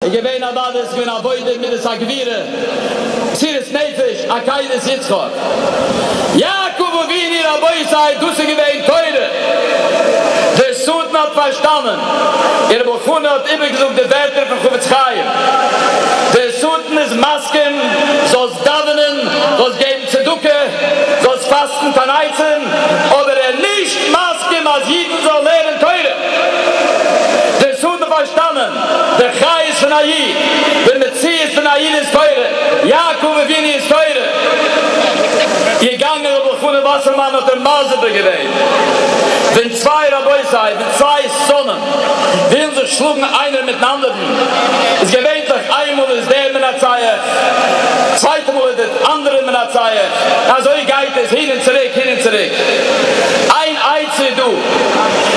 איז געווען אוודאי איז געווען עבודה מידת הגבורה, מסירות נפש, עקידת יצחק, יעקב אבינו רבותי דאס איז געווען תורה, דער שטן האט פארשטאנען, און רבי אלחנן האט איבערגעזאגט די ווערטער פון חפץ חיים, דער שטן איז מסכים זאלסט דאווענען, זאלסט געבן צדקה, זאלסט פאסטן תעניתים, אבער ער איז נישט מסכים אז אידן זאלן לערנען תורה. דער שטן האט פארשטאנען די חיות פון א איד, די מציאות פון א איד איז תורה, יעקב אבינו איז תורה. געגאנגען רבי אלחנן וואסערמאן האט ער מסביר געווען, ווען צוויי רבותי, ווען צוויי שונאים ווילן זיך שלאגן איינער מיטן אנדערן, איז געווענטליך איינמאל איז דער מנצח, צווייטע מאל איז דער אנדערער מנצח, און אזוי גייט עס הין און צוריק הין און צוריק. איין עצה איז דא,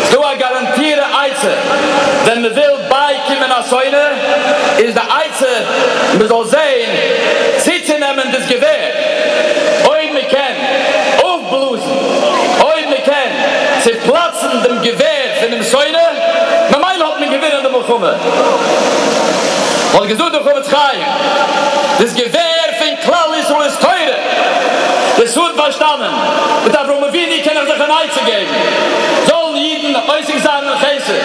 ס'דא א גאראנטירע עצה, ווען מ'וויל בייקומען א שונא, איז די עצה מ'זאל זען צוצונעמען דאס געווער, אויב מ'קען אויפבלאזן, אויב מ'קען צופלאצן דעם געווער פונעם שונא, ממילא האט מען געווינען די מלחמה. האט געזאגט דער חפץ חיים, דאס געווער פון כלל ישראל איז תורה, דער שטן האט פארשטאנען, מיט אברהם אבינו קען איך זיך אן עצה געבן, זאלן אידן עוסק זיין אין חסד,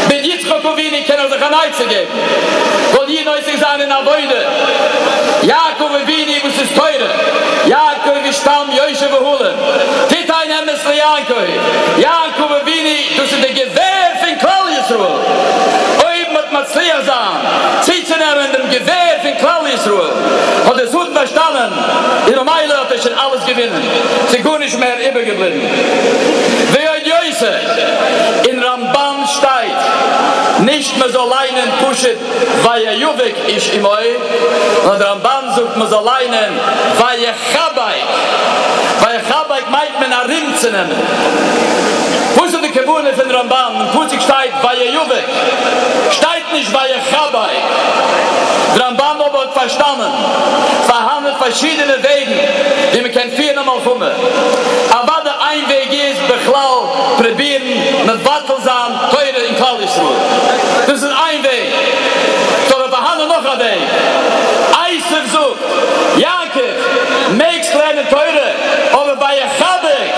מיט יצחק אבינו קען איך זיך אן עצה געבן, זאלן אידן עוסק זיין אין עבודה, יעקב אבינו וואס איז תורה, יעקב איש תם יושב אהלים, תתן אמת ליעקב, יעקב אבינו דאס איז די געווער פון כלל ישראל, אויב מ'וועט מצליח זיין צוצונעמען דעם געווער פון כלל ישראל, האט דער שטן פארשטאנען, און ממילא האט ער שוין אלעס געווינען, ס'איז גארנישט מער איבערגעבליבן. ועוד יותר, אין רמב"ן שטייט נישט מ'זאל ליינען פשוט ויאבק איש עמו, נאר דער רמב"ן זאגט מ'זאל ליינען ויחבק, ויחבק מיינט מען ארומצונעמען. וואס איז די כוונה פון רמב"ן? אין פסוק שטייט ויאבק, שטייט נישט ויחבק. דער רמב"ן אבער האט פארשטאנען, פארהאנען פארשידענע וועגן ווי מען קען פירן א מלחמה. אוודאי איין וועג איז בכלל פרובירן מבטל זיין תורה אין כלל ישראל, דאס איז איין וועג. ס'אבער פארהאנען נאך א וועג. עשו זאגט, יעקב, מעגסט לערנען תורה, אבער ויחבק,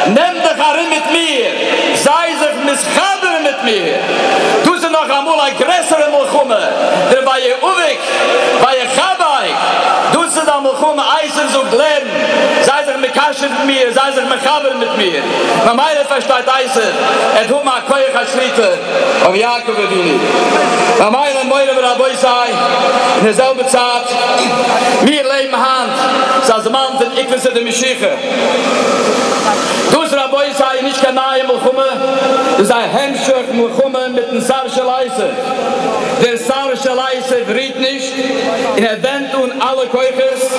נעם דיך ארום מיט מיר, זיי זיך מתחבר מיט מיר. דאס איז נאך אמאל א גרעסערע מלחמה, דער ויאבק, ויחבק, דאס איז א מלחמה, עשו זאגט לערן, זיי זיך מקשר מיט מיר, זיי זיך מחבר מיט מיר, ממילא פארשטייט עשו, ער וועט האבן א כח השליטה אויף יעקב אבינו, ממילא מורי ורבותי, אין די זעלבע צייט, מיר לעבן היינט, ס'איז א זמן פון עקבתא דמשיחא, דאס רבותי איז נישט קיין נייע מלחמה, דאס איז א המשך מלחמה מיטן שר של עשו, דער שר של עשו רוהט נישט און ער ווענדט אן אלע כוחות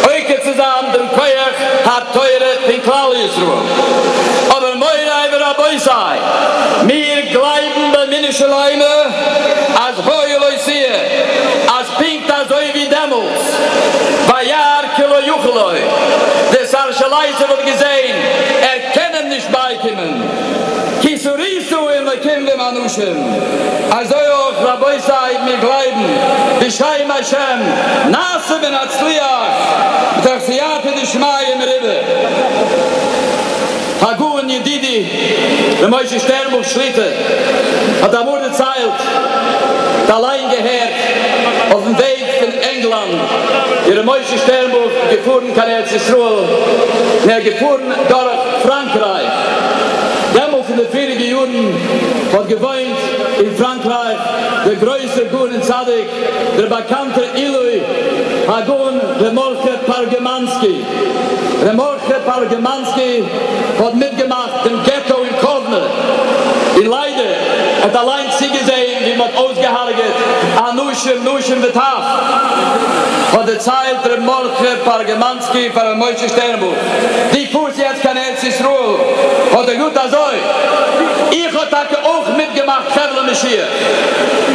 עוקר צו זיין דעם כח התורה פון כלל ישראל, אבער מורי ורבותי מיר גלייבן באמונה שלימה אז היה לא תהיה, אז פונקט אזוי ווי דעמאלטס וירא כי לא יכול לו, דער שר של עשו האט געזען ער קען אים נישט בייקומען, כי שרית עם אלקים ועם אנשים, אזוי אויך רבותי מיר גלייבן בשם השם נעשה ונצליח מתוך סייעתא דשמיא מרובה. הגאון ידידי ר' משה שטערנבוך שליט"א האט אמאל דערציילט, האט אליין געהערט, אויפן וועג פון ענגלאנד איז ר' משה שטערנבוך געפארן קיין ארץ ישראל און ער איז געפארן דורך פראנקרייך, דעמאלטס אין די פריעריגע יארן האט געוואוינט אין פראנקרייך דער גרויסער גאון און צדיק דער באקאנטער עילוי הגאון ר' מרדכי פארגעמאנסקי. ר' מרדכי פארגעמאנסקי האט מיטגעמאכט דעם געטא אין קאוונע, און ליידער ער האט אליין צוגעזעהן ווי מ'האט אויסגעהארגעט אנשים נשים וטף, האט דערציילט ר' מרדכי פארגעמאנסקי פאר ר' משה שטערנבוך, דו פארסט יעצט קיין ארץ ישראל, האט ער געזאגט אזוי, איך האב טאקע אויך מיטגעמאכט חבלי משיח,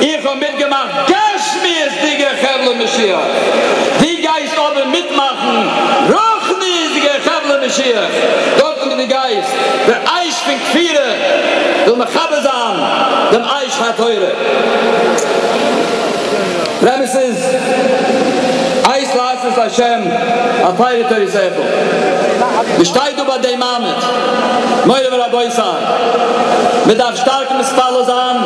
איך האב מיטגעמאכט גשמיות'דיגע חבלי משיח, דו גייסט אבער מיטמאכן רוחניות'דיגע חבלי משיח, דארטן וואו דו גייסט, דער אש פון כפירה וויל מכבה זיין דעם אש התורה. דער אמת איז, עת לעשות לה' הפרו תורתך. מען שטייט דא ביי דעם מעמד, מורי ורבותי, מען דארף שטארק מתפלל זיין,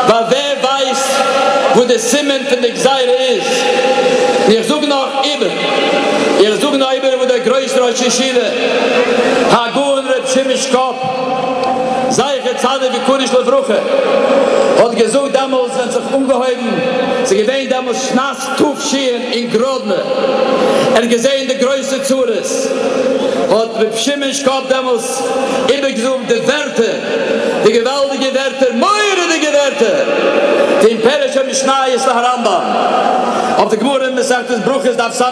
ווייל ווער ווייסט וואס די סימן פון די גזירה איז. און איך זאג נאך איבער, איך זאג נאר איבער וואס דער גרויסער ראש ישיבה הגאון ר' שמעון שקאפ זכר צדיק וקדוש לברכה האט געזאגט דעמאלס ווען ס'האט זיך אנגעהויבן, ס'איז געווען דעמאלס שנת ת"ש אין גראדנע, ער האט געזען די גרויסע צרות, האט ר' שמעון שקאפ דעמאלס איבערגעזאגט די ווערטער, די געוואלדיגע ווערטער, מורא'דיגע ווערטער, פון פירוש המשניות להרמב"ם, אויף די גמרא אין מסכת ברכות דף ס"ג,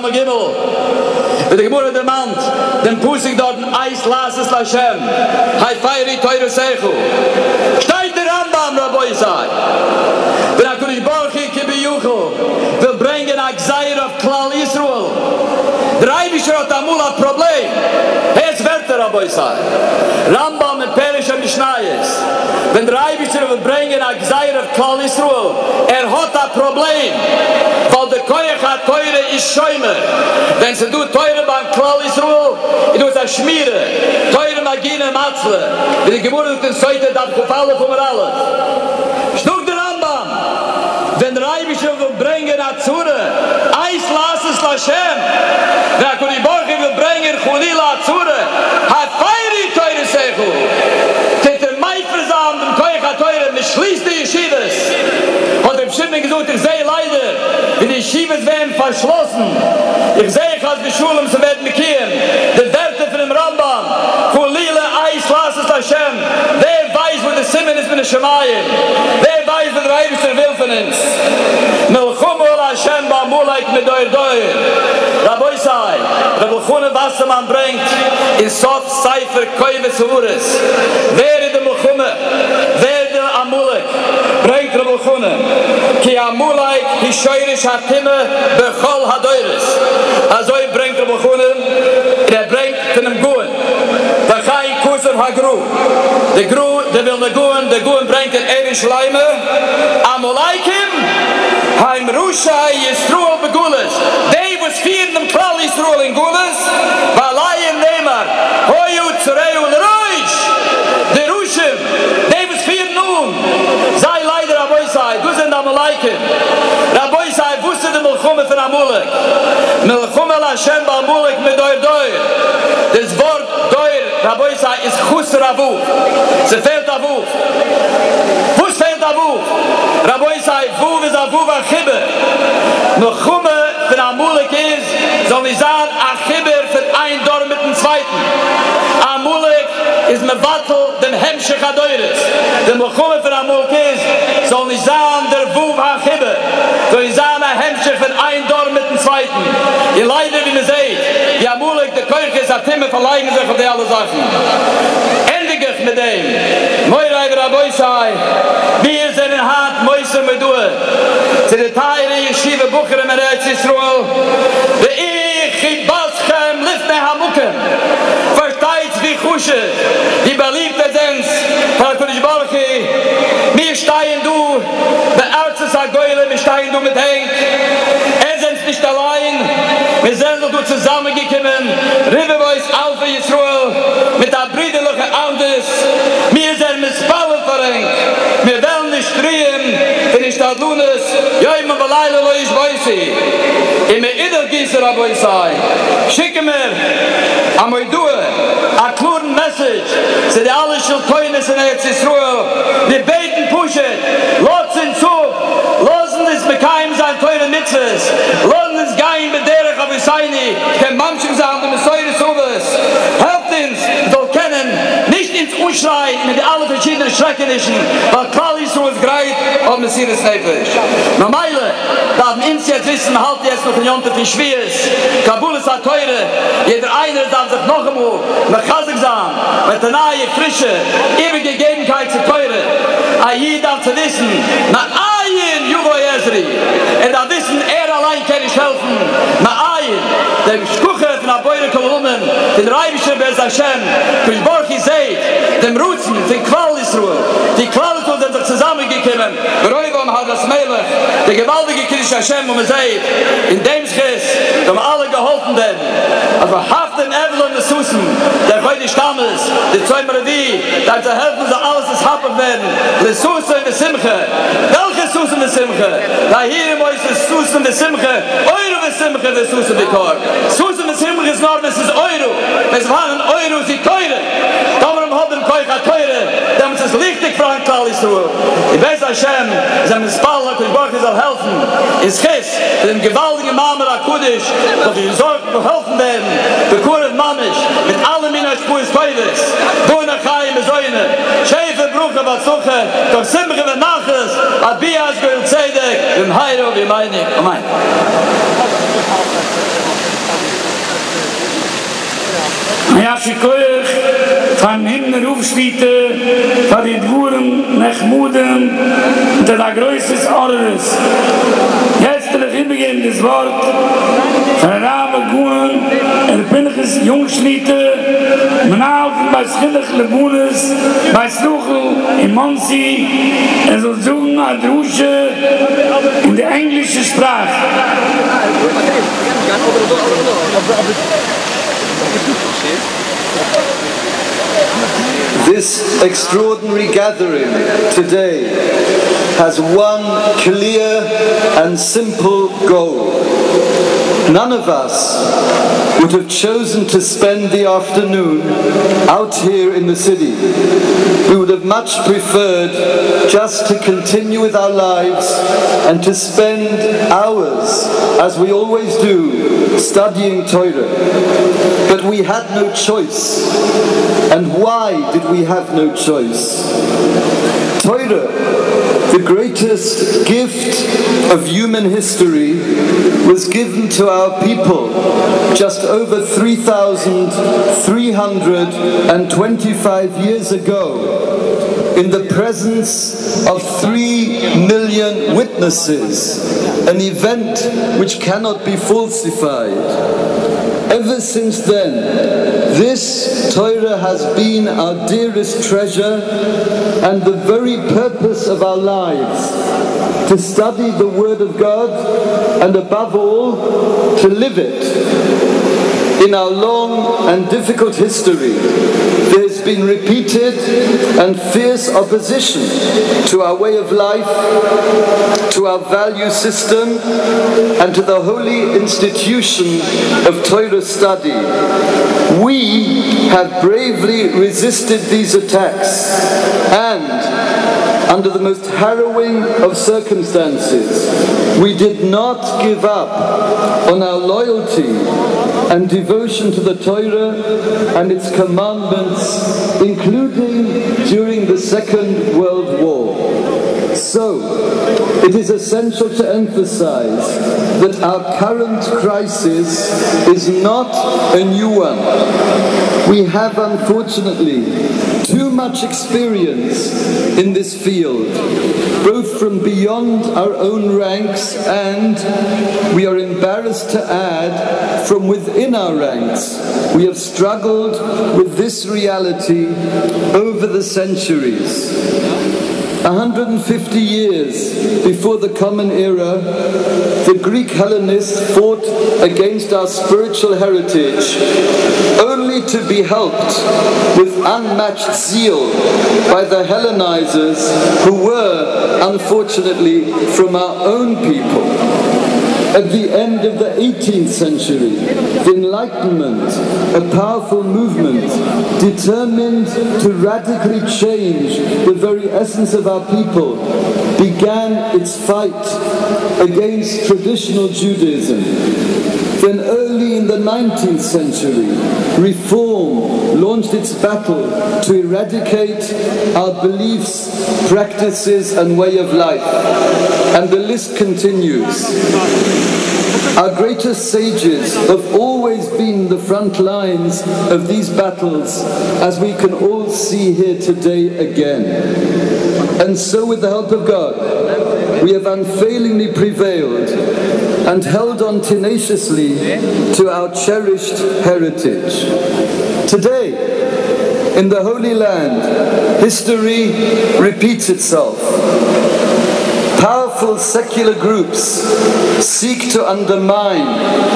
ווי די גמרא דערמאנט דעם פסוק דארטן עת לעשות לה' הפרו תורתך, שטייט אין רמב"ם רבותי, ווען הקדוש ברוך הוא כביכול וויל ברענגען א גזירה אויף כלל ישראל, דער אייבישטער האט אמאל א פראבלעם, הערטס ווערטער רבותי, רמב"ם אין פירוש המשניות, ווען דער אייבישטער וויל ברענגען א גזירה אויף כלל ישראל, ער האט א פראבלעם, ווייל די כח התורה איז שומר, ווען ס'איז דא תורה ביים כלל ישראל, איז דאס א שמירה, תורה מגינה ומצלה, ווי די גמרא זאגט אין סוטה דף כ"א עמוד א', זאגט דער רמב"ם, ווען דער אייבישטער וויל ברענגען א צרה, עת לעשות לה', ווען הקדוש ברוך הוא וויל ברענגען חלילה א צרה, הפרו תורתך, טוט ער מפר זיין דעם כח התורה, מען שליסט די ישיבות, האט רבי שמעון געזאגט, איך זעה ליידער ווי די ישיבות ווערן פארשלאסן, איך זעה חס ושלום ס'ווערט מקוים די ווערטער פונעם רמב"ם, חלילה עת לעשות לה', ווער ווייסט וואס די סימן איז מן השמים, ווער ווייסט וואס דער אייבערשטער וויל פון אונז, מלחמה לה' בעמלק מדור דור, רבותי, ר' אלחנן וואסערמאן ברענגט אין סוף ספר קובץ הערות, ווער איז די מלחמה, ווער איז די עמלק, ברענגט ר' אלחנן, כי עמלק הוא שורש הטומאה בכל הדורות, אזוי ברענגט ר' אלחנן, און ער ברענגט פונעם גאון. וכן כתב הגר"א, די גר"א, די ווילנא גאון, די גאון ברענגט אין אבן שלימה, עמלקים הם ראשי ישראל בגלות, די וואס פירן דעם כלל ישראל אין גלות, ועליהם נאמר היו צריה לראש, די ראשים, די וואס פירן אן, זיי ליידער רבותי, דאס זענען די עמלקים, רבותי וואס איז די מלחמה פון עמלק? מלחמה לה' בעמלק מדור דור, דאס ווארט דור רבותי איז חסר א ו', ס'פעלט א ו', וואס פעלט א ו'? רבותי ו' איז א ו' החיבור, מלחמה פון עמלק איז זאל נישט זיין א חיבור פון איין דור מיטן צווייטן, עמלק איז מבטל דעם המשך הדורות, די מלחמה פון עמלק איז זאל נישט זיין דער ו' החיבור, זאל נישט זיין א המשך פון איין דור מיטן צווייטן, און ליידער ווי מען זעט ווי עמלק די כוחות הטומאה פארלייגן זיך אויף די אלע זאכן. ענדיג איך מיט דעם, מוריי ורבותי, מיר זענען היינט מוסר מודעה צו די טייערע ישיבה בחורים אין ארץ ישראל, ראו חיבתכם לפני המקום, פארשטייטס ווי חשוב, ווי באליבט עטס זענטס פאר הקדוש ברוך הוא, מיר שטייען דא בארצות הגולה, מיר שטייען דא מיט ענק, עטס זענטס נישט אליין, מיר זענען זיך דא צוזאמען געקומען רבבות אלפי ישראל מיט א ברידערליכע אחדות, מיר זענען מתפלל פאר ענק, מיר וועלן נישט רוען פון השתדלנות יומם ולילה לא ישבותו, און מאידך גיסא רבותי שיקן מיר א מודעה, א קלארן מעסעדזש צו די אלע שלטונות אין ארץ ישראל, מיר בעטן פשוט, לאזטס אונז אפ, לאזן אונז מקיים זיין תורה ומצוות, לאזן אונז גיין בדרך אבותינו, קען ממשיך זיין די מסורת אבות, העלפט אונז זאל קענען נישט אונז אנשרייען מיט די אלע פארשידענע שרעקענישן, ווייל כלל ישראל איז גרייט אויף מסירות נפש. ממילא דארפן אונז יעצט וויסן, מ'האלט יעצט נאכן יום טוב פון שבועות, קבלת התורה, יעדער איינער דארף זיך נאכאמאל מחזק זיין מיט א נייע פרישע איבערגעגעבנקייט צו תורה, א איד דארף צו וויסן מאין יבוא עזרי, ער דארף וויסן ער אליין קען נישט העלפן, מאין, די השגחה פון הבורא כל עולמים, פון דער אייבישטער בעזרת השם, הקדוש ברוך הוא זעהט דעם רצון פון כלל ישראל, ווי כלל ישראל זענען זיך צוזאמען געקומען. געקומען ברוב עם הדרת מלך, די געוואלדיגע קידוש השם וואס מען זעהט אין דעם זכות זאלן אלע געהאלפן ווערן אז והפכתם אבלם לששון, דער חודש תמוז, די צום רביעי, דארף זיי העלפן זאל אלעס נתהפך ווערן לששון ושמחה, וועלכע ששון ושמחה? והרהורים עושה ששון ושמחה, אורה ושמחה וששון ויקר, ששון ושמחה איז נאר ווען ס'איז אורה, ווען ס'איז פארהאנען אורה זו תורה, טאמער מען האט דעם כח התורה, דעמאלטס איז ליכטיג פאראן כלל ישראל, און בעזר השם זענען מתפלל הקדוש ברוך הוא זאל העלפן אין זכות פון דעם געוואלדיגן מאמר הקדוש זאל די זאך געהאלפן ווערן בקרוב ממש מיט אלע מיני השפעות טובות, בני חיי ומזוני, שפע ברכה והצלחה, תוך שמחה ונחת, עד ביאת גואל צדק במהרה בימינו אמן. א יישר כח פארן הינדנער רב שליט"א פאר די דברים נחמדים מיט אזא גרויס התעוררות. יעצט וויל איך איבערגעבן דאס ווארט פאר הרב הגאון ר' פנחס יונג שליט"א, מנהל פון בית חינוך לבנות בית רחל אין מאנסי, ער זאל זאגן א דרשה אין די ענגלישע שפראך. This extraordinary gathering today has one clear and simple goal. None of us would have chosen to spend the afternoon out here in the city. We would have much preferred just to continue with our lives and to spend hours, as we always do, studying Torah. But we had no choice. And why did we have no choice? Torah, the greatest gift of human history, was given to our people just over 3,325 years ago in the presence of 3 million witnesses, an event which cannot be falsified. Ever since then, this Torah has been our dearest treasure and the very purpose of our lives, to study the Word of God and above all, to live it. In our long and difficult history, there has been repeated and fierce opposition to our way of life, to our value system, and to the holy institution of Torah study. We have bravely resisted these attacks and, under the most harrowing of circumstances, we did not give up on our loyalty and devotion to the Torah and its commandments, including during the Second World War. So, it is essential to emphasize that our current crisis is not a new one. We have, unfortunately, too much experience in this field, both from beyond our own ranks and, we are embarrassed to add, from within our ranks. We have struggled with this reality over the centuries. 150 years before the Common Era, the Greek Hellenists fought against our spiritual heritage, only to be helped with unmatched zeal by the Hellenizers who were, unfortunately, from our own people. At the end of the 18th century, the Enlightenment, a powerful movement determined to radically change the very essence of our people, began its fight against traditional Judaism. Then early in the 19th century, Reform launched its battle to eradicate our beliefs, practices and way of life. And the list continues. Our greatest sages have always been the front lines of these battles, as we can all see here today again. And so, with the help of God, we have unfailingly prevailed and held on tenaciously to our cherished heritage. Today, in the Holy Land, history repeats itself. Powerful secular groups seek to undermine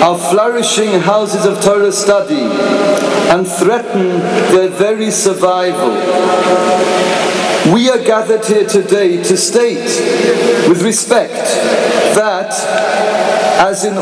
our flourishing houses of Torah study and threaten their very survival. We are gathered here today to state, with respect, that, as in